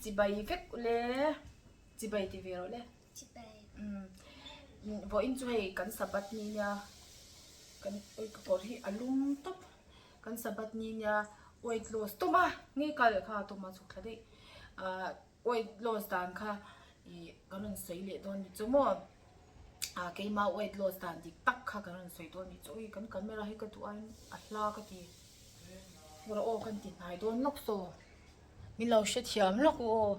Chibai vek ule chibai ti ve rawh le. Chibai. Umm vawiin chu hei kan sabbath ni nia kan ui ka kawr hi a lum tawp kan sabbath ni nia weight loss tawm a nge kal kha tawm a chhuk thla daih ah weight loss dan kha ih kan rawn sawi leh dawn ni chu maw ah keima weight loss dan dik tak kha kan rawn sawi dawn ni chu ui kan camera hi ka duh aiin a hla ka ti rawh aw kan ti hnai dawn lawk saw min lo hrethiam lawk u aw.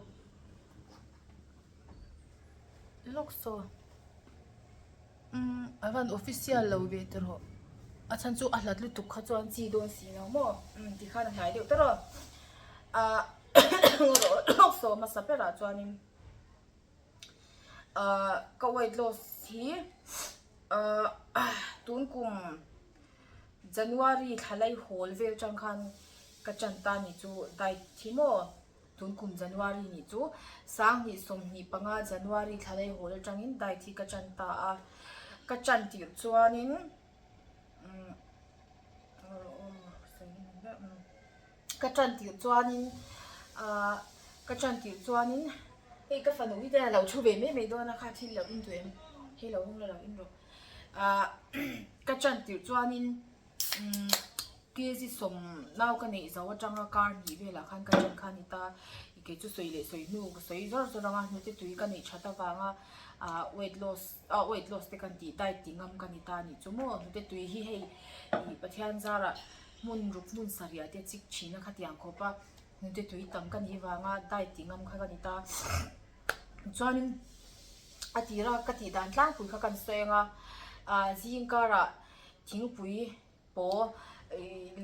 Lawk saw umm a van official lo ve ta rawh a chhan chu a hlat lutuk kha chuan chi dawn si lo maw umm tikhan a hnai deuh ta rawh ah lawk saw hmasa berah chuanin ah ka weight loss hi ah tun kum January thla lai hawl vel tang khan ka tan ta ni chu diet hi maw. Tun kum January nih chu 2025 January thla lei hawl atangin diet hi ka chan ta a, ka chan tirh chuanin ka chan tirh chuanin ah ka chan tirh chuanin hei ka fanu hi te a lo thu ve mai mai dawn a kha thil lo in duh em hei lo hawng la lo in rawh ah ka chan tirh chuanin. Umm kg sawm nau ka neih zo atanga kar hnih velah khan ka then kha a ni ta kei chu sawi leh sawi hnu ka sawi zawr zawr anga hnute tui ka neih that avanga ah weight loss ah weight loss te kan tih diet ti ngam ka ni ta anih chu maw hnute tui hi hei ih Pathian zarah hmun ruk hmun sarih ah te chik thin a khatiang khawp a hnute tui tam ka nih vanga diet ti ngam kha ka ni ta chuanin a tira ka tih dan tlangpui kha kan sawi anga ah zing karah. Thingpui paw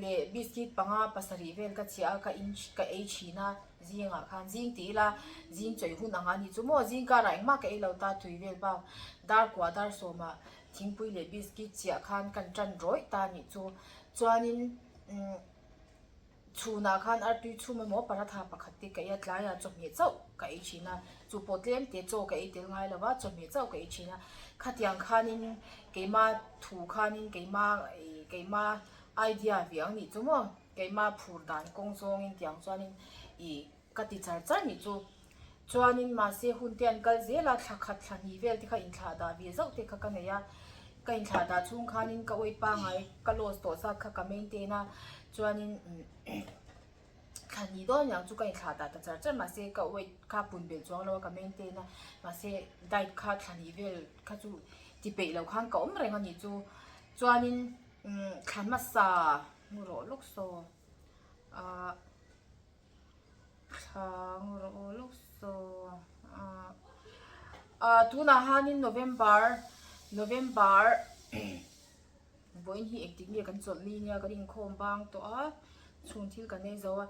leh biscuit panga pasarih vel ka chhiah a ka in ka ei thin a zingah khan zing tih ila zing chawih hun ang a ni chu maw zing karah engmah ka ei lo ta tui vel bak dar kua dar sawmah thingpui leh biscuit chhiah khan kan tan rawih ta a nih chu chuanin umm. Chhunah khan artui chhum emaw paratha pakhat te ka ei a, tlaiah chawhmeh chauh ka ei thin a, chu pawh tlem te chaw ka ei tel ngai lo va, chawhmeh chauh ka ei thin a, khatiang khanin keima thu khanin keima ih keima idea ve ang nih chu maw, keima phur dan kawng zawngin tiang chuanin ih ka ti char char nih chu. Chuanin mahse hun te an kal zel a, thla khat thla hnih vel te kha inthlah dah ve zauh te kha ka nei a, ka inthlah dah chhung khanin ka weight pangngai ka loss tawh zat kha ka maintain a, chuanin thla hnih dawn niang chu ka inthlah dah ta char char mahse ka weight kha pun belh chuang lo a ka maintain a, mahse diet kha thla hnih vel kha chu ti peih lo khan ka awm reng a nih chu, chuanin thla hmasa hmu rawh lawk saw ah. Thlang rawh aw lawk saw ah ah tunah hianin November November vawiin hi engtik nge kan chawlh ni nia kan inkhawm bang tawh a chhung thil kan ei zo a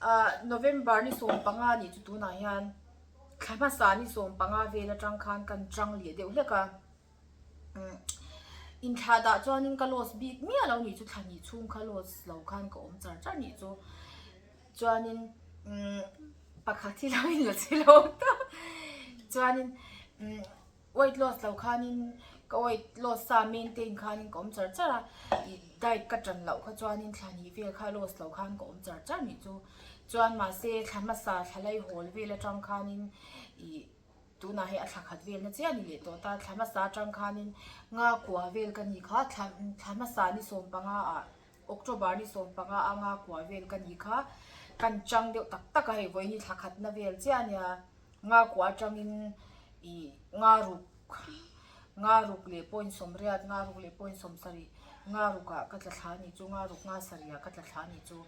ah November ni 15 nih chu tunah hian thla hmasa ni 15 vel atang khan kan chang leh deuh hlek a. Inthlah dah chuanin ka loss bik miah lo nih chu thla hnih chhung kha loss lo khan ka awm char char nih chu chuanin umm pakhat hi lo in la che lo ta chuanin umm weight loss lo khanin ka weight loss sa maintain khanin ka awm char char a ih diet ka tan loh kha chuanin thla hnih vel kha loss lo khan ka awm char char nih chu chuan mahse thla hmasa thla lai hawl vel atang khanin ih. Tunah hei a thla khat velna chiah a ni leh tawh ta, thla hmasa atang khanin nga kua vel ka ni kha, thla thla hmasa ni 15 ah October ni 15 a nga kua vel ka ni kha, kan chang deuh tak tak a hei vawiin hi thla khatna vel chiah a nia, nga kua atangin ih nga ruk nga ruk leh point 80 nga ruk leh point 70 nga rukah ka tla thla a nih chu nga ruk nga sarihah ka tla thla a nih chu.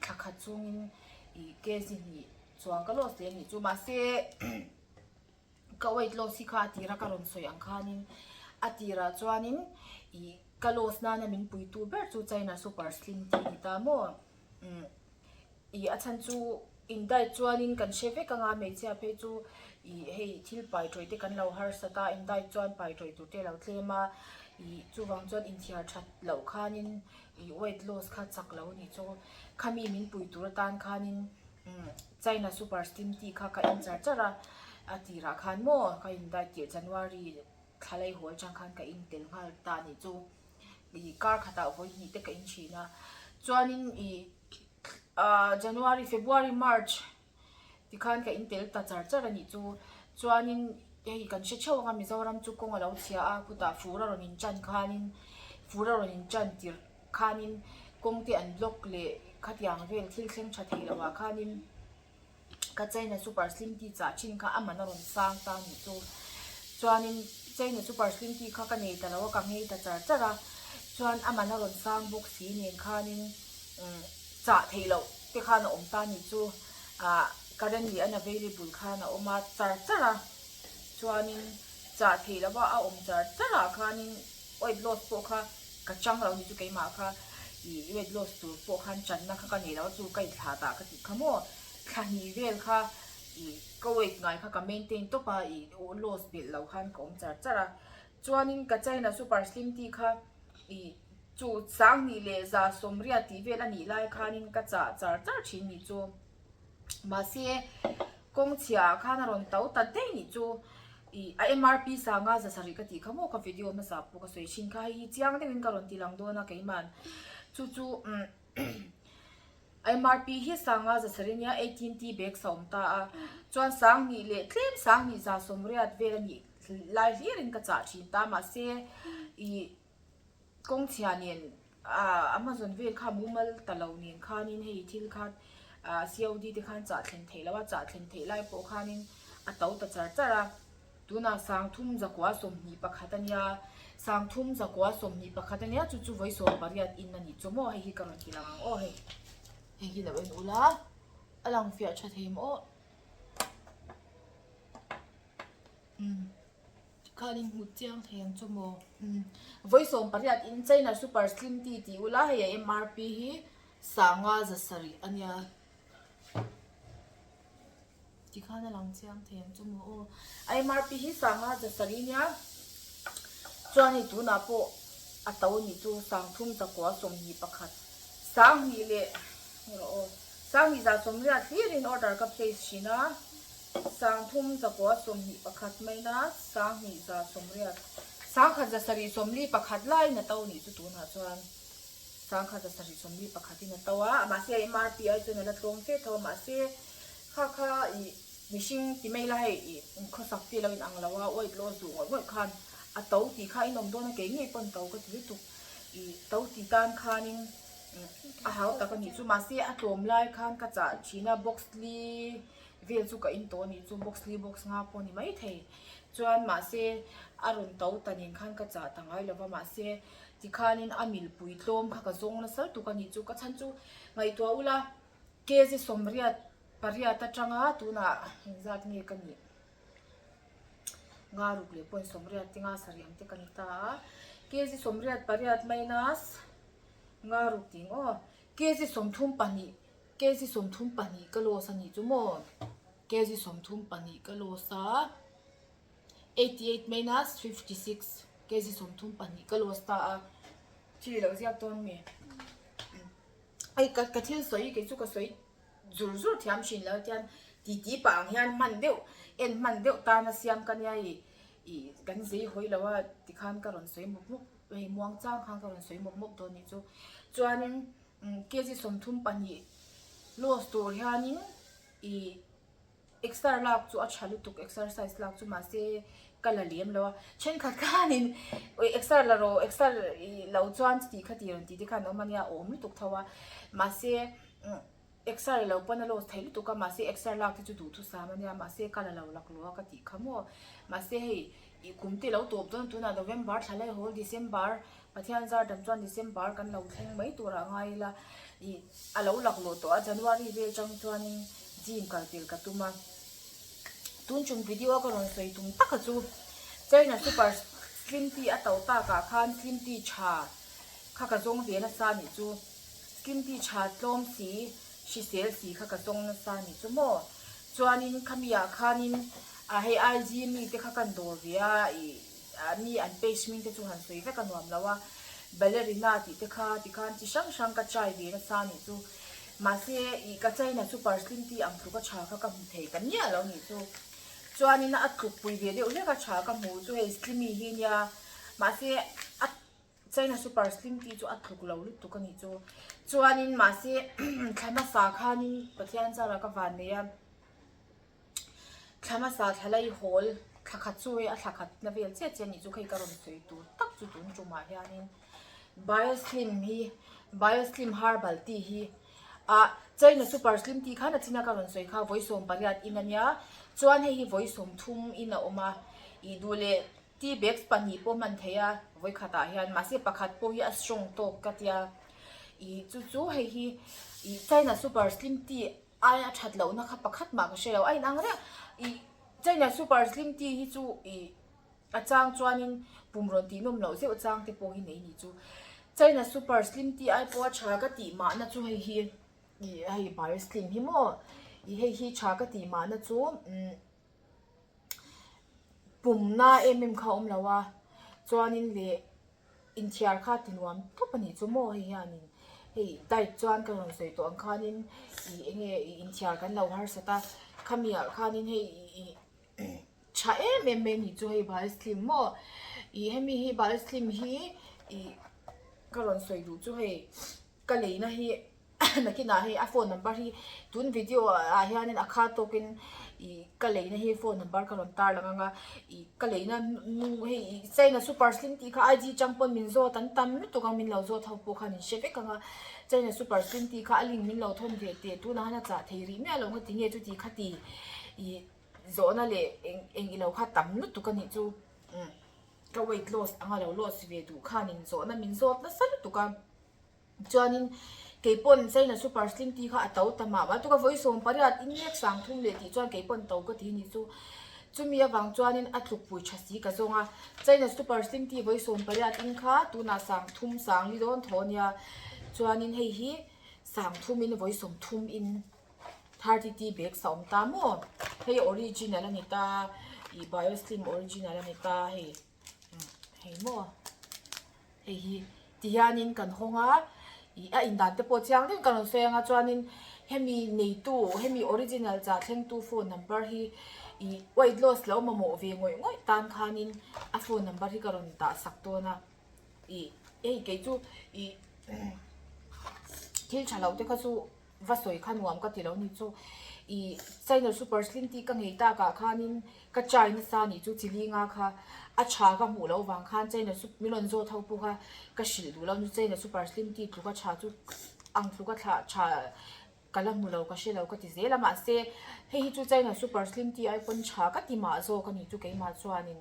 Thla khat chungin ih kg hnih chuan ka loss leh a nih chu mahse ka weight loss hi kha a tira ka rawn sawi ang khanin a tirah chuanin ih ka loss nana min puitu ber chu China super slim tih a ni ta maw umm ih a chhan chu in diet chuanin kan hre vek anga hmeichhia phei chu ih hei thil pai tawih te kan lo harsat a in diet chuan pai tawih tur te a lo tlem a ih chuvang chuan inthiar that loh khanin. Ih weight loss kha chak lo anih chu khami min pui tur atan khanin umm China super slim tih kha ka en char char a a tirah khan maw ka in diet tirh January thla lei hawl atang khan ka in tel nghal ta anih chu ih kar khatah vawi hnih te ka in thin a chuanin ih ah January February March. Tikhan ka in tel ta char char a nih chu. Chuanin hei kan hre theuh ang a Mizoram chu kawng a lo chhia a khutah fur a rawn in tan khanin fur a rawn in tan tirh khanin kawng te an block leh khatiang vel thil thleng tha thei lo ah khanin ka China super slim tea chah thin kha a man a rawn sang ta a nih chu. Chuanin China super slim tea kha ka nei ta lo a ka nghei ta char char a chuan a man a rawn sang bawk si nen khanin umm chah theih loh te khan a awm ta a nih chu. Ah currently unavailable khan a awm a char char a chuanin chah theih lova a awm char char ah khanin weight loss pawh kha ka chang lo ni chu keimah kha ih weight loss tur pawh khan channa kha ka nei lo a chu ka inthlah tah ka tih kha maw thla hnih vel kha ih ka weight ngai kha ka maintain tawp a ih loss belh lo khan ka awm char char a chuanin ka china super slim tea kha ih Chu 2000 leh 180 tih vel a nih lai khanin ka chah char char thin nih chu. Mahse, kawng chhia ah khan a rawn to ta daih nih chu. Ih a MRP sanga 700 ka tih kha maw ka video hmasa pawh ka sawi thin kha hei hi chiang deuhin ka rawn ti lang dawn a keiman. Chu chu umm MRP hi sanga 700 nia 18 tea bags a awm ta a. Chuan 2000 leh tlem 2180 vel a nih lai hlirin ka chah thin ta mahse ih. Kawng chhia nen ah Amazon vel kha mumal ta lo nen khanin hei thil kha ah COD te khan chah thlen theih loh a, chah thlen theih lai pawh khanin a to ta char char a. Tunah 3121 a nia, 3121 a nia chu chu vawi 18 in a nih chu maw hei hi ka rawn ti lang ang aw hei. Hei hi lo en ula a lang fiah tha thei maw aw. Umm. Tikhanin hmu chiang thei ang chu maw? Umm. Vawi 18 in China Super Slim Tea tih ula hei a MRP hi 507 a nia. Tikhan a lang chiang thei ang chu maw aw. A MRP hi 507 a nia. Chuan hei tunah pawh a to nih chu 3121. 20 leh rawh aw. 2180 hlirin order ka place thin a. 3121 maina 2180, 1741 laiin a to nih chu tunah chuan 1741 in a to a, mahse a MRP ai chuan a la tlawm fe tho a, mahse kha kha ih mihring ti mai la hei ih khawsak te lo in ang lo a, weight loss duh ngawih ngawih khan a to tih kha in awm dawn a, kei ngei pawn to ka ti lutuk ih to ti tan khanin a hau tak a nih chu, mahse a tlawm lai khan ka chah thin a box li. Vel chu ka in tawh a nih chu box li box nga pawh a ni maithei chuan mahse a rawn to ta nen khan ka chah ta ngai lova mahse tikhanin a milpui tlawm kha ka zawng nasa lutuk a nih chu ka chhan chu ngaihtuah ula kg 88 atanga tunah engzat nge ka nih nga ruk leh point 80 te nga sarih ang te ka ni ta a kg 88 minus nga ruk tih ang aw kg 32. Kg 32 ka loss a nih chu maw? Kg 32 ka loss a, 88 minus 56 kg 32 ka loss ta a, chi lo ziak dawn mi? Hei ka ka thil sawi kei chu ka sawi zur zur thiam thin lo tian titi pah ang hian hman deuh en hman deuh tana siam ka nia ih ih kan zei hawi lo a tikhan ka rawn sawi mawp mawp hei muang chang khan ka rawn sawi mawp mawp dawn nih chu chuanin. Kg 32 loss tur hianin ih exer lak chu a tha lutuk exercise lak chu mahse ka la lem lo a thenkhat khanin exer la rawh exer ih lo chuan chuti kha ti rawn tih te khan a awm a nia a awm lutuk tho a mahse exer lo pawn a loss thei lutuk a mahse exer lak te chu duhthusam a nia mahse ka la lo laklawh a ka tih kha maw mahse hei ih kum te lo tawp dawn tunah November thla lai hawl December Pathian zar dam chuan December kan lo thleng mai turah ngai ila ih a lo laklawh tawh a January vel chang chuanin gym kal tel ka tum a tun chung video a ka rawn sawi tum tak a chu China super slim tea a to takah khan slim tea tha kha ka zawng ve nasa anih chu slim tea tha tlawm si hrisel si kha ka zawng nasa anih chu maw chuanin khami ah khanin ah hei IG mi te kha kan dawr ve a ih. Mi an page hming te chu han sawi vek a nuam lo a, ballerina tih te kha tikhan chi hrang hrang ka try ve nasa a nih chu. Mahse ih ka China super slim tea ang tluk a tha kha ka hmu thei ta miah lo nih chu. Chuanin a tluk pui ve deuh hlek a tha ka hmu chu hei slimmy hi nia mahse a China super slim tea chu a tluk lo lutuk a nih chu. Chuanin mahse thla hmasa khanin Pathian zarah ka van nei a. Thla hmasa thla lai hawl thla khat chu hei a thla khat na vel chiah chiah a nih chu kha hei ka rawn sawi tur tak chu tun tumah hianin Bioslim hi Bioslim herbal tea hi ah China super slim tih khan a china ka rawn sawi kha vawi 18 in a nia chuan hei hi vawi 30 in a awm a ih duh leh tea bags pahnih pawh hman theih a vawi khatah hian mahse pakhat pawh hi a strong tawk ka tia ih chu chu hei hi ih China super slim tea Ai a that lohna kha pakhat mah ka hre lo a inang reng ih China super slim tea hi chu ih a chang chuanin pum rawn tih nawm loh zeuh chang te pawh hi nei ni chu China super slim tea ai pawha tha ka tih mahna chu hei hi ih hei bio slim hi maw ih hei hi tha ka tih mahna chu umm pumna em em kha a awm lo a chuanin leh. Inthiar kha ti nuam tawp a nih chu maw hei hianin hei diet chuan ka rawn sawi tawh ang khanin ih eng nge ih inthiar kan lo harsat a khami ah khanin hei ih tha em em mai a nih chu hei bal slim maw ih hemi hi bal slim hi ih ka rawn sawi duh chu hei ka leina hi. Nakinah hei a phone number hi tun video ah hianin a kha tawkin ih ka leina hi phone number ka rawn tar lang anga ih ka leina nu hei ih China super slim tih kha IG chang pawn min zawt an tam lutuk ang min lo zawt ho pawh khan in hre vek anga China super slim tih kha a link min lo thawn ve teh tunah hian a chah thei rih miah lo nga tinge chuti kha ti ih zawhna leh eng eng ilo kha tam lutuk a nih chu umm ka weight loss anga lo loss ve duh khanin zawhna min zawt nasa lutuk a. Chuanin keipawn China super slim tea kha a to ta mah mah tuk a, vawi 18 in mek 30 leh tih chuan keipawn to ka ti a nih chu. Chumi avang chuanin a tlukpui tha si ka zawng a, China super slim tea vawi 18 in kha tunah 30 sang li dawn thaw a nia. Chuanin hei hi 30 in vawi 30 in 30 tea bags a awm ta maw. Hei original a ni ta, ih bio slim original a ni ta hei hei maw. Hei hi ti hianin kan hawng a, ih a indan te pawh chiang deuhin ka rawn sawi ang a chuanin hemi neitu hemi original chah thlengtu phone number hi ih weight loss lo mamawh ve ngawih ngawih tan khanin a phone number hi ka rawn dah sak dawn a ih hei kei chu ih thil tha lo te kha chu. Va sawi kha nuam ka ti lo ni chu ih China super slim tih ka ngei tak ah khanin ka try nasa nih chu chili nga kha a tha ka hmuh loh vang khan China sup min rawn zawt ho pawh kha ka hrilh duh lo ni China super slim tih tluk a tha chu ang tluk a thlah tha ka la hmu lo ka hre lo ka ti zel a mahse hei hi chu China super slim tih ai pawn tha ka ti mah zawk a ni chu keimah chuanin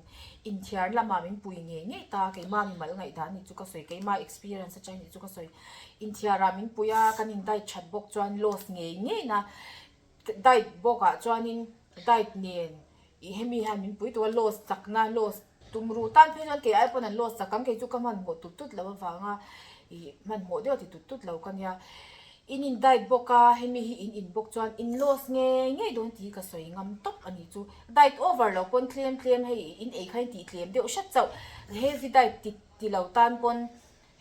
inthiar lamah min pui ngei ngei ta keimah mimal ngaihdan a nih chu ka sawi keimah experience atang nih chu ka sawi. Inthiarah min pui a, kan in diet that bawk chuan loss ngei ngei na diet bawk ah chuanin diet nen ih hemi hian min pui tur a loss chak na loss tum ruh tan phei chuan kei ai pawn an loss chak ang kei chu ka hmanhmawh tut tut lo avanga ih hmanhmawh deuh a ti tut tut lo ka nia in in diet bawk a hemi hi in in bawk chuan in loss ngei ngei dawn tih hi ka sawi ngam tawp a ni chu diet over lo pawn tlem tlem hei in ei kha in tih tlem deuh hret chauh heavy diet ti ti lo tan pawn.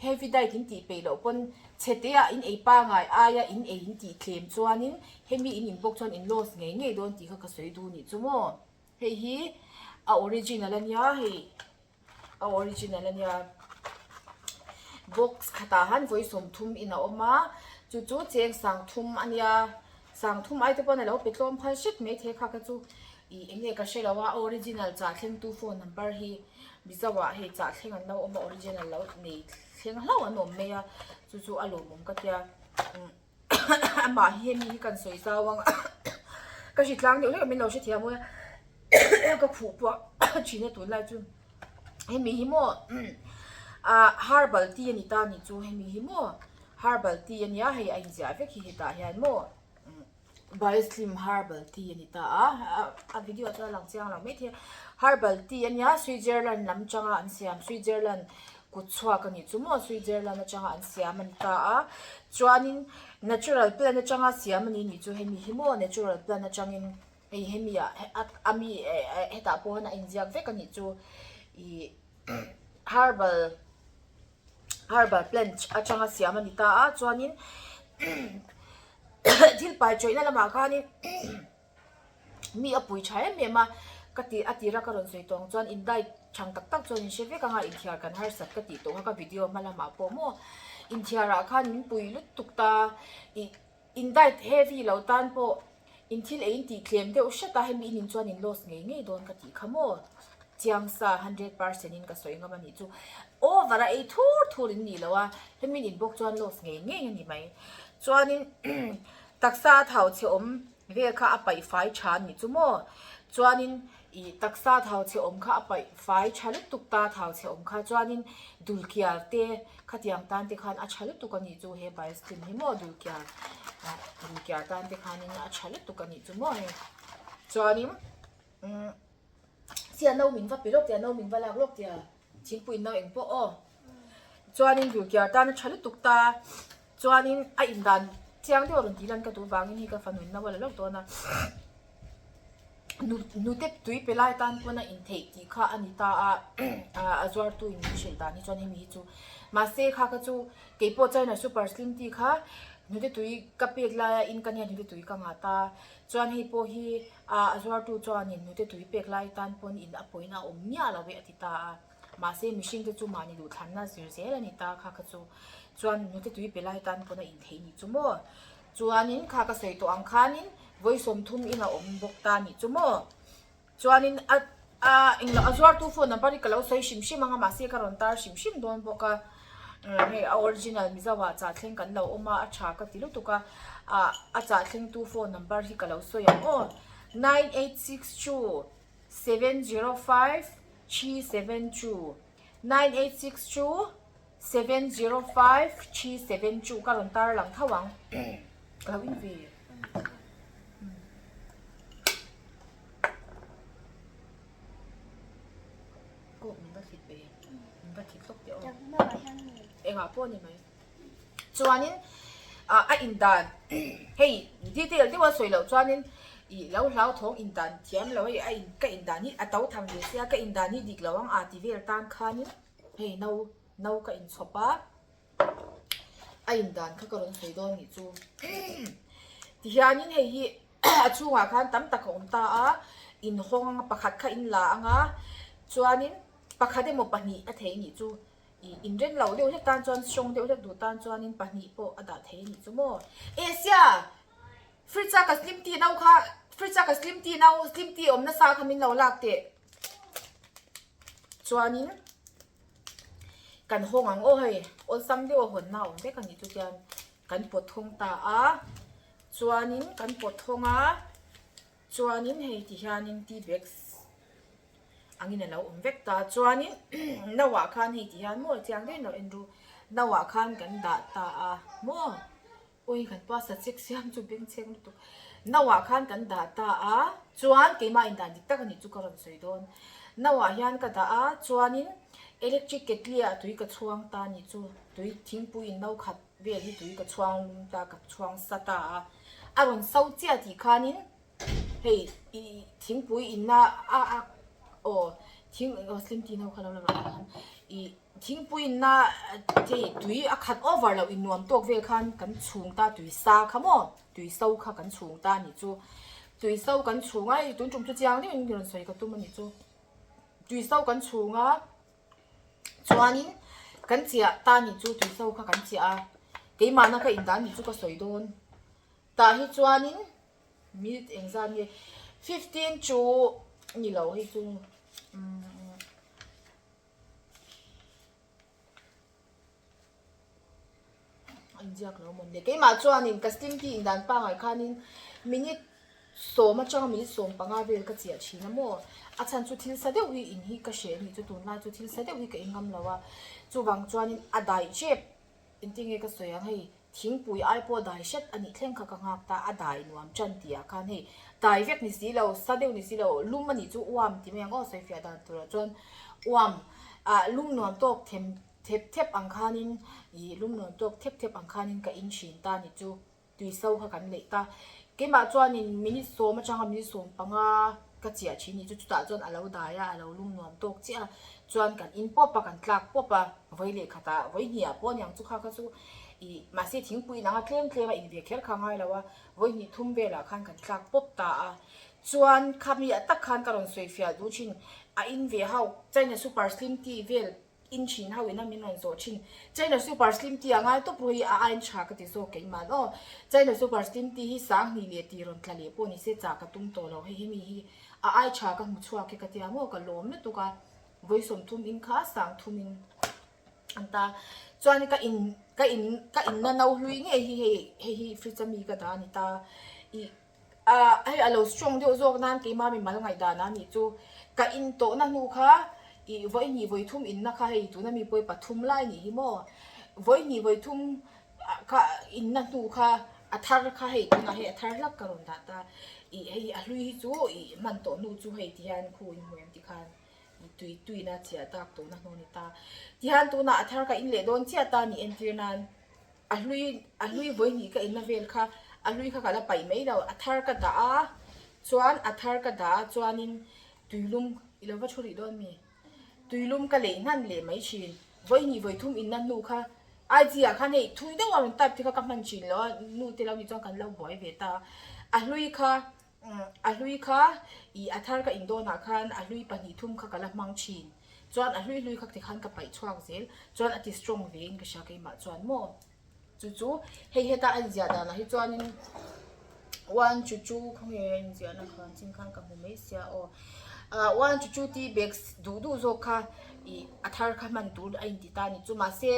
Heavy diet in tih peih loh pawn chhe te ah in ei pangai aia in ei in tih tlem chuanin hemi in in bawk chuan in loss ngei ngei dawn tih kha ka sawi duh nih chu maw. Hei hi a original a nia hei a original a nia box khatah han vawi 30 in a awm a chu chu cheng 30 a nia 30 ai te pawn a lo pe tlawm phal hret mai thei kha kha chu ih eng nge ka hre lo a original chah thlengtu phone number hi. Mizo ah hei chah thleng an lo awm a original lo nei thleng hlauh an awm mai a chu chu a lawmawm ka tia amah hi hemi hi kan sawi zau ang ka hri tlang deuh hlek a min lo hrethiam awih a ka khuh pawh thin a tunlai chu hemi hi maw ah herbal tea a ni ta ni chu hemi hi maw herbal tea a nia hei a inziah vek hi hetah hian maw. Bioslim herbal tea a ni ta a, a video chuan a lang chiang lo maithei a, herbal tea a nia Switzerland lam atanga an siam Switzerland kut chhuak a nih chu maw Switzerland atanga an siam a ni ta a chuanin natural plant atanga siam a ni nih chu hemi hi maw natural plant atangin hei hemi ah a mi hetah pawh hian a inziak vek a nih chu ih herbal. herbal plant atanga siam a ni ta a chuanin thil pai tawihna lamah khanin mi a pui tha em em a ka ti a tira ka rawn sawi tawh ang chuan in diet thang tak tak chuan in hre vek anga inthiar kan harsat ka tih tawh kha ka video hma lamah pawh maw inthiarah khan min pui lutuk ta ih in diet heavy lo tan pawh. In thil ei in tih tlem deuh hret a, hemi in in chuan in loss ngei ngei dawn ka tih kha maw? Chiangsa 100% in ka sawi ngam a nih chu. Over a ei thur thur in nih loh a, hemi in in bawk chuan loss ngei ngei a ni mai. Chuanin taksa a thau chhe awm vel kha a paih fai tha a nih chu maw? Chuanin ih taksa thau chhe awm kha a paih fai tha lutuk ta thau chhe awm kha chuanin dulkiar te khatiang tan te khan a tha lutuk a nih chu he bioslim hi maw dulkiar ah dulkiar tan te khanin a tha lutuk a nih chu maw hei chuanin umm sia no min va pe lawk tia no min va lak lawk tia thingpui no eng pawh aw chuanin dulkiar tan a tha lutuk ta chuanin a indan chiang deuh a rawn tih lan ka duh vangin hei ka fanu in no a la lawk dawn a. Nute tui pe lai tan pawn a intheih tih kha a ni ta a, a zuartu in min hrilh dan hi chuan hemi hi chu mahse kha kha chu keipawh China super slim tea kha nute tui ka pek laia in ka nia nute tui ka ngah ta chuan hei pawh hi a zuartu chuanin nute tui pek lai tan pawn in a pawhin a awm miah lo e a ti ta a mahse mihring te chu mahni duhthlanna zir zel a ni ta kha kha chu chuan nute tui pe lai tan pawn a intheih nih chu maw. Chuanin kha ka sawi tawh ang khanin vawi 30 in a awm bawk ta nih chu maw. Chuanin a a englo a zuartu phone number hi ka lo sawi hrim hrim ang a mahse ka rawn tar hrim hrim dawn bawk a. Hei a original Mizo ah chah thleng kan lo awm a a tha ka ti lutuk a. Ah a chah thlengtu phone number hi ka lo sawi ang aw. 9862 705 372 9862 705 372 ka rawn tar lang tho ang ka lo in ve kawk min va thlit ve min va thlit hlawk teh aw engah pawh ni mai chuanin a indan hei detail deuha sawi loh chuanin ih lo hlauthawng indan thiam lo hei a in ka indan hi a to tham ve sia ka indan hi dik lo ang a ti vel tan khanin. Hei no no ka inchhawp a, a indan kha ka rawn sawi dawn nih chu. Tihianin hei hi a chhungah khan tam tak a awm ta a, inhawng anga pakhat kha in la anga chuanin pakhat emaw pahnih a thei nih chu. Ih inren loh deuh hlek tan chuan strong deuh hlek duh tan chuanin pahnih pawh a dah thei nih chu maw. Asia! Fridge a ka slim tea no kha fridge a ka slim tea no slim tea awm nasa kha min lo lak teh. Chuanin kan hawng ang aw hei awlsam deuh a hawnna a awm vek a nih chu chuan kan pawt thawng ta a chuanin kan pawt thawng a chuanin hei ti hianin tea bags angin a lo awm vek ta chuanin no ah khan hei ti hian maw chiang deuhin lo en ru no ah khan kan dah ta a maw. Ui kan pa sa chek siam chu beng cheng lutuk. No ah khan kan dah ta a, chuan keimah in dan dik tak a nih chu ka rawn sawi dawn. No ah hian ka dah a, chuanin electric kettle ah tui ka chhuang ta a nih chu. Tui thingpui in no khat vel hi tui ka chhuang lum ta, ka chhuang sa ta a. A rawn so chiah tih khanin hei ih thingpui inna a a aw thing aw slim tea no kha lo la rawh khan ih. Thingpui inna hei tui a khat over loh in nuam tawk vel khan kan chhung ta tui sa kha maw tui so kha kan chhung ta anih chu tui so kan chhung a hei tun tum chu chiang deuhin rawn sawi ka tum anih chu tui so kan chhung a chuanin kan chiah ta anih chu tui so kha kan chiah a keimahna ka indan nih chu ka sawi dawn tah hi chuanin minute engzat nge 15 chu ni lo hei chu umm. A inziak lo mawn le. Keimah chuanin ka slim tea indan pangai khanin minute sawm atanga minute 15 vel ka chiah thin a maw. A chhan chu thil sa deuh hi in hi ka hreh a nih chu tunlai chu thil sa deuh hi ka in ngam lo a. Chuvang chuanin a daih tep engtin nge ka sawi ang hei thingpui ai pawh dai hret a nih thleng kha ka nghak ta a dai nuam tan tih ah khan hei dai vek ni si lo sa deuh ni si lo lum a nih chu uam ti mai ang aw sawi fiah dan turah chuan uam ah lum nuam tawk them thep thep ang khanin ih lum nuam tawk thep thep ang khanin ka in thin ta ni chu. Tui so kha kan leih ta. Keimah chuanin minute sawm atanga minute 15 ka chiah thin ni chu chutah chuan a lo dai a, a lo lum nuam tawk chiah a. Chuan kan in pawp a, kan tlak pawp a, vawi leh khatah vawi hnih ah pawh aniang chu kha kha chu ih mahse thingpui inang a tlem tlem a in ve kher kha ngai lo a, vawi hnih thum velah khan kan tlak pawp ta a. Chuan khami ah tak khan ka rawn sawi fiah duh thin, a in ve ho China super slim tea vel. In thin ho ina min rawn zawh thin. China super slim tea a ngai tawp rawh hi a ain tha ka ti zawk keimah aw. China super slim tea hi sanghnih leh tih rawn tla leh pawh ni se chah ka tum tawh lo hei hemi hi a ai tha ka hmu chhuak hi ka tia maw ka lawm lutuk a vawi 30 in kha sang thum in an ta chuan ka in ka in ka in na no hlui ngei hi hei hei hi fridge ami ka dah a ni ta ih ah hei a lo strong deuh zawk nan keimah mi mal ngaihdan a nih chu ka in tawhna hnu kha ih vawi hnih vawi thum inna kha hei tuna mi pawh hi pathum lai nih hi maw vawi hnih vawi thum kha inna hnu kha a thar kha hei tunah hei a thar hlak ka rawn dah ta ih hei a hlui hi chu ih hman tawh hnu chu hei ti hian khu in hmu em ti khan ih tui tuina chiah tak tawhna hnu a ni ta tihian tunah a thar ka in leh dawn chiah ta nih entir nan. A hlui a hlui vawi hnih ka inna vel kha a hlui kha ka la paih mai lo a thar ka dah a chuan a thar ka dah a chuanin tuilum i lo va thu rih dawn mi tuilum ka leih hnan leh mai thin vawi hnih vawi thum inna hnu kha IG ah khan hei thui deuh a rawn type te kha ka hman thin lo a nu te lo nih chuan kan lo buai ve ta a hlui kha A hlui kha ih a thar ka in dawnah khan a hlui pahnih thum kha ka la hmang thin. Chuan a hlui hlui kha tikhan ka paih chhuak zel. Chuan a ti strong ve in ka hria keimah chuan maw. Chu chu hei heta a inziah danah hi chuanin one chu chu khawnge a inziahna khan chin khan ka hmu mai sia aw. Ah one chu chu tea bags duh duh zawk kha ih a thar kha hman tur a inti ta a ni chu mahse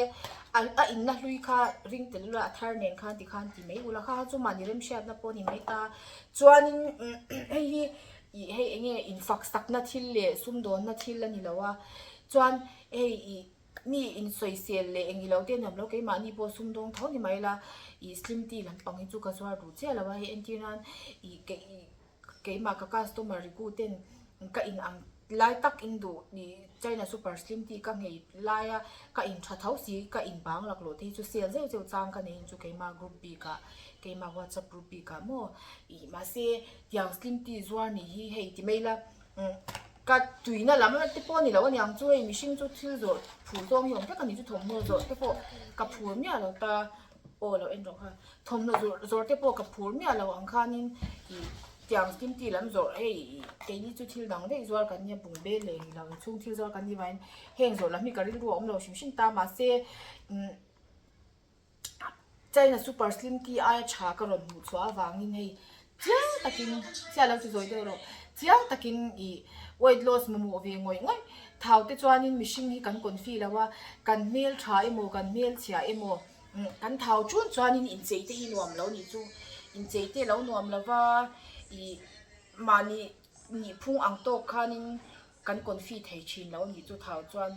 a a inna hlui kha ring tel ula a thar nen khan tikhan ti mai ula kha kha chu mahni remhriatna pawh a ni mai ta. Chuanin hei hi ih hei eng nge infak sakna thil leh sumdawnna thil a ni lo a chuan hei ih mi insawisel leh eng ilo te nuam lo keimahni pawh sumdawng tho ni mai la ih slim tea lampang hi chu ka zuar duh chiah lo a hei entir nan ih keih Keimah ka customer riku ten ka in ang lai tak in duh nih China super slim tih ka nghei lai a ka in tha tho si ka in bang laklawh te hi chu sale zeuh zeuh chang ka nei in chu keimah group bik ah keimah whatsapp group bik ah maw ih mahse tiang slim tea zuar nih hi hei ti mai ila ka tuina lam te pawh a ni lo aniang chu hei mihring chu thil zawrh phur zawng hi awm vek a ni chu thawmhnaw zawrh te pawh ka phur miah lo ta. Aw lo en rawh kha. Thawmhnaw zawrh zawrh te pawh ka phur miah lo ang khanin ih tiang slim tea lam zawrh hei keini chu thil dang daih zuar kan nia bungbel leh ni lo inchhung thil zuar kan ni vangin heng zawrh lam hi ka rilru a awm lo hrim hrim ta mahse umm China super slim tea aia tha ka rawn hmuh chhuah avangin hei chiang takin chiah lo ti zawi deuh rawh chiang takin ih weight loss mamawh ve ngawih ngawih thau te chuanin mihring hi kan confi lo a kan hmel tha emaw kan hmel chhia emaw. Kan thau chun chuanin inchei te hi nuam lo nih chu inchei te lo nuam lo va ih mahni nih phung ang tawk khanin kan confi thei thin lo nih chu thau chuan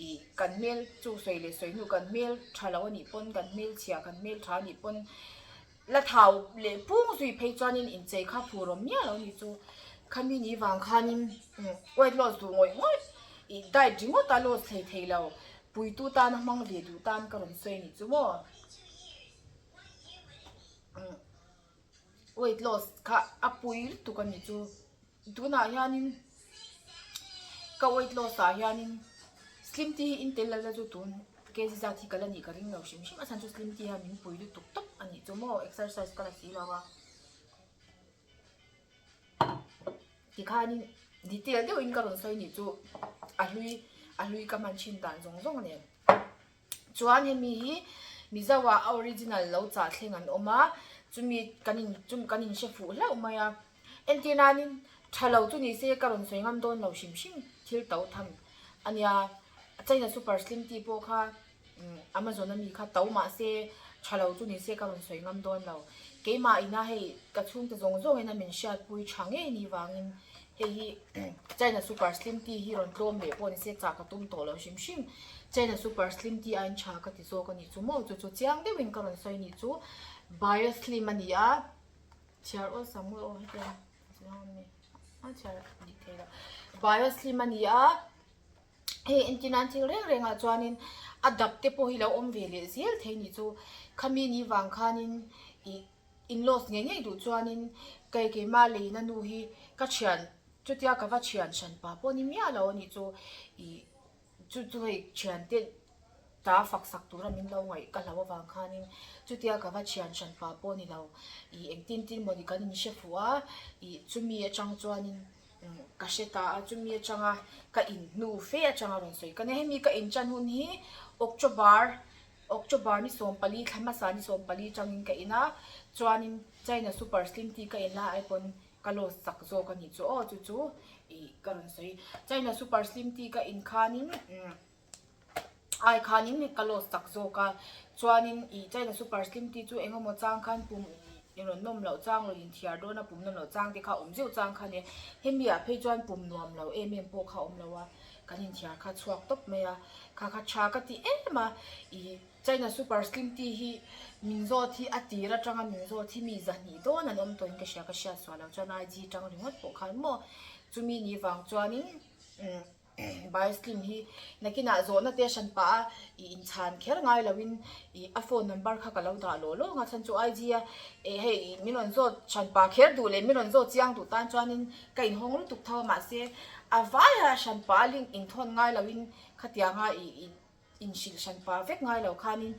ih kan hmel chu sawi leh sawi hnu kan hmel tha lo anih pawn kan hmel chhia kan hmel tha anih pawn la thau leh pung zui phei chuanin inchei kha phur awm miah lo nih chu khami ni vang khanin weight loss duh ngawih ngawih ih diet ringawt a loss thei thei lo. Puitu tana hmang ve duh tan ka rawn sawi ni chu maw? Weight loss kha a pui lutuk a ni chu. Tunah hianin ka weight loss ah hianin slim tea hi in tel lo la chu tun kg zat hi ka la nih ka ring lo hrim hrim a chhan chu slim tea hian min pui lutuk tawp a nih chu maw exercise ka la si lo a. Tikhanin detail deuhin ka rawn sawi nih chu a hlui a hlui ka hman thin dan zawng zawng nen. Chuan hemi hi Mizo ah a original lo chah thleng an awm a, chumi kan in chumi kan in hre fuh hlauh mai a. Entir nanin tha lo chu ni se ka rawn sawi ngam dawn lo hrim hrim thil to tham ania. China super slim tea pawh kha Amazon ami kha to mahse tha lo chu nise ka rawn sawi ngam dawn lo. Keimah ina hei ka chhungte zawng zawngin a min hriatpui tha ngei ni vangin hei hi China super slim tea hi rawn tlawm leh pawh nise chah ka tum tawh lo hrim hrim. China super slim tea aiin tha ka ti zawk a nih chu maw chu chu chiang deuhin ka rawn sawi nih chu Bio slim a ni a chhiar awlsam nge aw hetiang a chhiar dik thei lo Bio slim a ni a. Hei entir nan thil reng reng ah chuanin a dap te pawh hi lo awm ve leh zel thei nih chu khami ni vang khanin ih in loss ngei ngei duh chuanin kei keimah leina nu hi ka thian chutia ka va thian hran pa pawh ni miah lo anih chu ih chu chu hei thian te ta fak sak tura min lo ngaih ka hlau avang khanin chutia ka va thian hran pa pawh ni lo ih engtin tin mawni kan inhre fuh a ih chumi atang chuanin. Ka hre ta a, chumi atanga ka in hnu fe atanga rawn sawi ka nia. Hemi ka in tan hun hi October, October ni 14 thla hmasa ni 14 atangin ka in a, chuanin China Super Slim tea ka in lai ai pawn ka loss chak zawk a nih chu aw chu chu ih ka rawn sawi. China Super Slim tea ka in khanin umm ai khanin ka loss chak zawk a, chuanin ih China Super Slim tea chu eng emaw chang khan pum rawn nawm loh chang rawn inthiar dawn a pum nawm loh chang te kha awm zeuh chang kha nia hemi ah phei chuan pum nuam lo em em pawh kha awm lo a kan inthiar kha chhuak tawp mai a kha kha tha ka ti em a ih China Super Slim tea hi min zawt hi a tir atanga min zawt hi mi zahnih dawn an awm tawhin ka hria ka hriat suah loh chuan IG tang ringawt pawh khan maw chumi ni vang chuanin umm. Bioslim hi nakinah zawhna te hran pah a ih inchhan kher ngai loin ih a phone number kha ka lo dah lawh lawng a chhan chu IG a eh hei ih min rawn zawt hran pah kher duh leh min rawn zawt chiang duh tan chuanin ka inhawng lutuk tho a mahse a vaia hran pah a link inthawn ngai loin khatianga ih ih inhrilh hran pah vek ngai lo khanin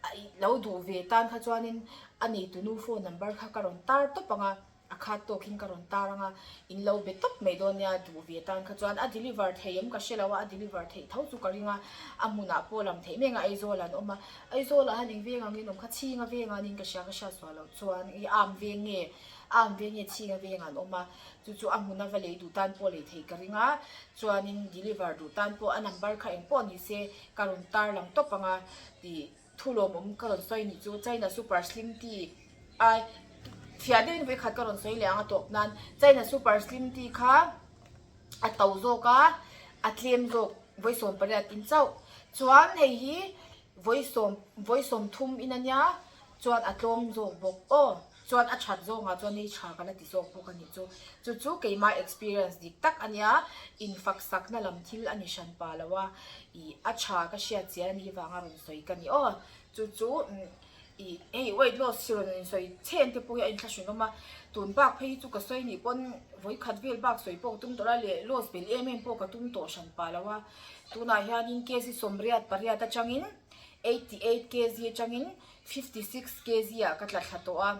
a ih lo duh ve tan kha chuanin a neitunu phone number kha ka rawn tar tawp ang a. A khat tawkin ka rawn tar ang a, in lo be tawp mai dawn nia, duh ve tan kha chuan a deliver thei em ka hre lo a, a deliver theih tho chu ka ring a, a hmunah pawh lam theih mek a, Aizawl an awm a, Aizawlah han eng veng angin awm kha chhinga veng anin ka hria ka hriat suah loh chuan i arm veng nge arm veng nge chhinga veng an awm a, chu chu a hmuna va lei duh tan pawh lei theih ka ring a, chuanin deliver duh tan pawh a number kha eng pawh ni se ka rawn tar lang tawp ang a tih. Thu lawmawm ka rawn sawi nih chu China Super Slim Tea ai fiah deuhin vawi khat ka rawn sawi leh ang a tawp nan China Super Slim Tea kha a to zawk a a tlem zawk vawi 18 in chauh chuan hei hi vawi sawm vawi 30 in a nia chuan a tlawm zawk bawk aw chuan a that zawngah chuan hei tha ka la ti zawk bawk a nih chu chu chu keimah experience dik tak a nia infak sakna lam thil a ni hran pa lo a ih a tha ka hriat chian a nih vanga rawn sawi ka ni aw chu chu ih hei weight loss hi rawn insawi chhen te pawh hi a inthlahrun awm a tun bak phei hi chu ka sawi nih pawn vawi khat vel bak sawi pawh ka tum tawh lo a leh loss belh em em pawh ka tum tawh hran pa lo a tunah hianin kg 88 atangin 88 kg atangin 56 kg ah ka tla thla tawh a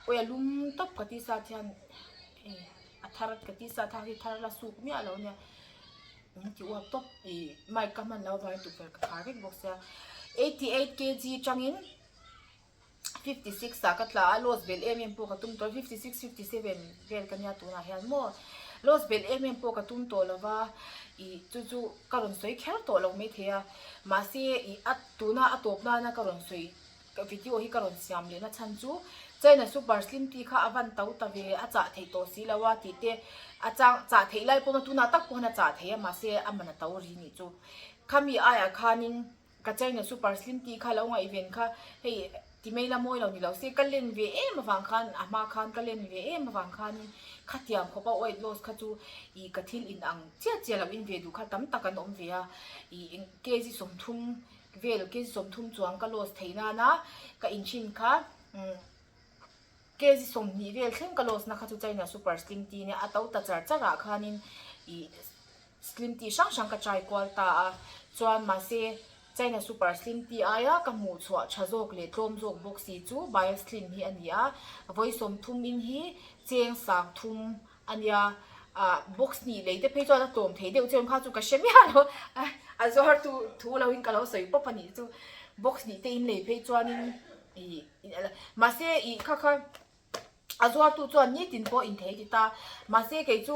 awi a lum tawp ka tisa hian a thar ka tisa thak hi thar la suk miah lo nia min ti uap tawp ih mic ka hman loh avangin tukverh ka khar vek bawk sia 88 kg atangin 56 ah ka tla a loss belh em em pawh ka tum tawh 56 57 vel ka nia tunah hian maw loss belh em em pawh ka tum tawh lova ih chu chu ka rawn sawi kher tawh lo maithei a mahse ih a tuna a tawp nana ka rawn sawi ka video hi ka rawn siam leh na chhan chu China super slim tea kha a van to ta ve a chah theih tawh si lo a tih te a chang chah theih lai pawh tunah tak pawh hian a chah theih a mahse a man a to ri nih chu khami aiah khanin ka China super slim tea kha lo ngaihven kha hei ti mai la mawi lo ni lo se ka len ve em avang khan a hma khan ka len ve em avang khanin khatiang khawpa weight loss kha chu ih ka thil in ang chiah chiah lo in ve duh kha tam tak an awm ve a ih eng kg 30 vel kg 30 chuang ka loss theih nana ka inchhin kha umm kg 20 vel thleng ka loss na kha chu China super slim tea nia a to ta char char ah khanin ih slim tea hrang hrang ka try kual ta a chuan mahse China super slim tea aia ka hmuh chhuah tha zawk leh tlawm zawk bawk si chu bio slim hi a ni a vawi 30 in hi cheng sang thum a nia ah box hnih lei te phei chuan a tlawm thei deuh chuan kha chu ka hre miah lo a zuar tu thu lo in ka lo sawi pawp a nih chu box hnih te in lei phei chuanin ih mahse ih kha kha a zuar tu chuan nitin pawh in thei ti ta mahse kei chu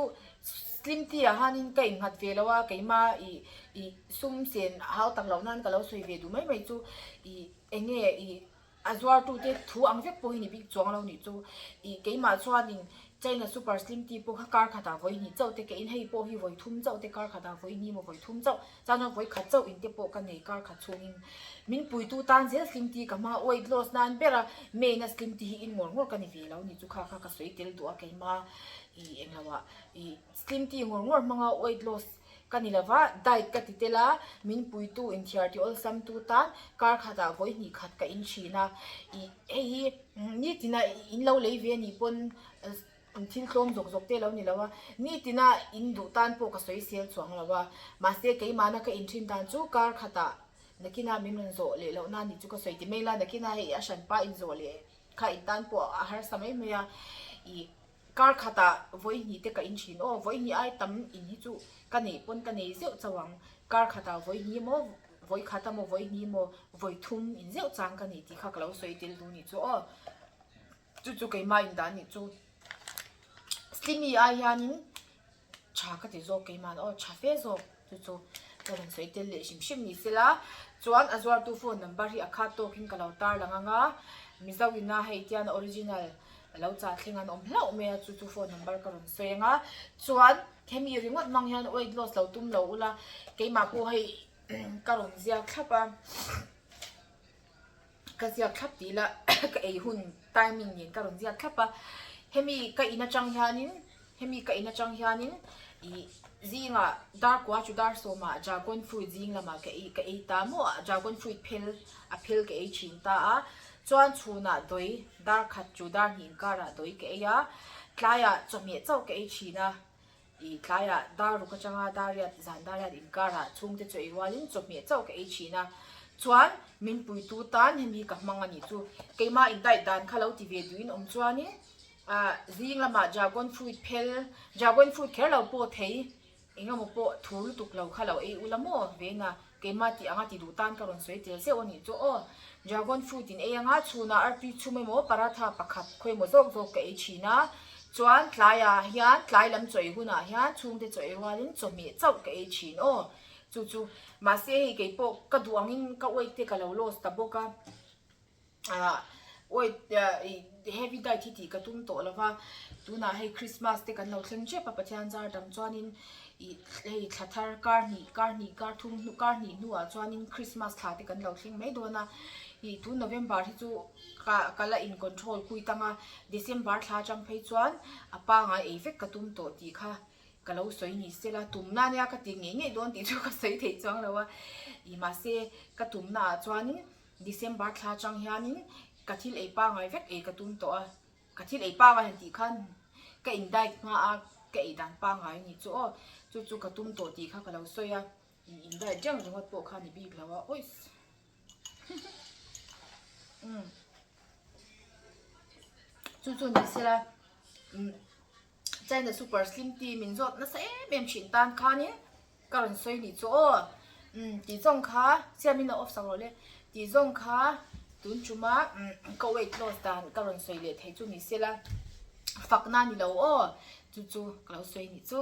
slim tea ah hianin ka innghat ve lo a keima ih ih sum sen hau tak loh nan ka lo sawi ve duh mai mai chu ih eng nge ih A zuartute thu ang vek pawh hi ni bik chuang lo nih chu. Ih keimah chuanin China Super Slim Tea pawh kha kar khatah vawi hnih chauh te ka in, hei pawh hi vawi thum chauh te kar khatah vawi hnih emaw vawi thum chauh, chuan chuan vawi khat chauh in te pawh ka nei kar khat chhungin. Min puitu tan zel Slim Tea ka hmang a, weight loss nan ber a main a Slim Tea hi in ngawr ngawr ka ni ve lo nih chu kha kha ka sawi tel duh a keimah ih englo ah ih Slim Tea ngawr ngawr hmang a weight loss Ka ni lova, diet ka ti tel a, min puitu inthiar ti awlsam tu tan kar khatah vawi hnih khat ka in thin a, ih hei hi nitina in lo lei ve anih pawn thil tlawm zawk zawk te lo ni lo a, nitina in duh tan pawh ka sawi sel chuang lo a, mahse keimahna ka in thin dan chu kar khatah nakina min rawn zawh leh loh na nih chu ka sawi ti mai la, nakina hei a hranpa in zawh leh kha in tan pawh a harsa mai mai a, ih. Kar khatah vawi hnih te ka in thin aw, vawi hnih ai tam in hi chu ka neih pawn ka nei zeuh chauh ang. Kar khatah vawi hnih maw, vawi khat a maw, vawi hnih maw, vawi thum in zeuh chang ka nei tih kha ka lo sawi tel duh nih chu aw. Chu chu keimah in dah nih chu. Slimy ai hianin tha ka ti zawk keimah aw, tha fe zawk chu chu ka rawn sawi tel leh hrim hrim ni sela. Chuan a zuartu phone number hi a khat tawkin ka lo tarlang ang a, Mizo ina hei tian original lo chah thleng an awm hlauh mai a, chu chu phone number ka rawn sawi ang a. Chuan hemi ringawt hmang hian weight loss lo tum lo ula, keimah pawh hei ka rawn ziak thlap a. Ka ziak thlap tih ila ka ei hun timing nen ka rawn ziak thlap a, hemi ka in atang hianin hemi ka in atang hianin ih zingah dar kua chu dar sawmah dragon fruit zing lamah ka ei ka ei ta maw a dragon fruit phel a phel ka ei thin ta a, chuan chhunah dawi dar khat chu dar hnih inkarah dawi ka ei a, tlaiah chawhmeh chauh ka ei thin a. I tlaiah dar ruk atanga dar riat zan dar riat inkarah chhungte chu ei rualin chawhmeh chauh ka ei thin a, chuan min puitu tan hemi hi ka hmang a nih chu. Keimah in diet dan kha lo ti ve duhin awm chuanin ah zing lamah dragon fruit phel, dragon fruit kher lo pawh thei eng emaw pawh thu lutuk lo kha lo ei ula maw veina keimah tih anga ti duh tan ka rawn sawi tel zeuh a nih chu aw. Dragon fruit in ei anga chhunah artui chhum emaw paratha pakhat khawi emaw zawk zawk ka ei thin a. Chuan tlaiah hian tlai lam chaw ei hunah hian chhungte chaw ei rualin chawhmeh chauh ka ei thin aw. Chu chu mahse hei kei pawh ka duh angin ka weight te ka lo loss ta bawk a. Ah weight ih heavy diet hi tih ka tum tawh lo va, tunah hei Christmas te kan lo thleng tep a Pathian zar dang chuanin ih hei thla thar kar hnih kar hnih kar thum hnu kar hnih hnuah chuanin Christmas thla te kan lo thleng mai dawn a. Ih tun November hi chu. Ka ka la in control kui tang a, December thla atang phei chuan a pangai ei vek ka tum tawh tih kha ka lo sawi ni sela, tumna ania ka ti ngei ngei dawn tih chu ka sawi theih chuang lo a, ih mahse ka tumna ah chuanin December thla atang hianin ka thil ei pangai vek ei ka tum tawh a, ka thil ei pangai han tih khan ka in diet hma a ka ei dan pangai a ni chu aw, chu chu ka tum tawh tih kha ka lo sawi a, in diet reng ringawt pawh kha ni bik lo a, oiss. Chu chu ni sela China super slim tea min zawt nasa em em thin tan khanin ka rawn sawi nih chu aw tih zawng kha siam in a off sak rawh le tih zawng kha tun tuma ka weight loss dan ka rawn sawi leh thei chu ni sela fakna ni lo aw chu chu ka lo sawi nih chu.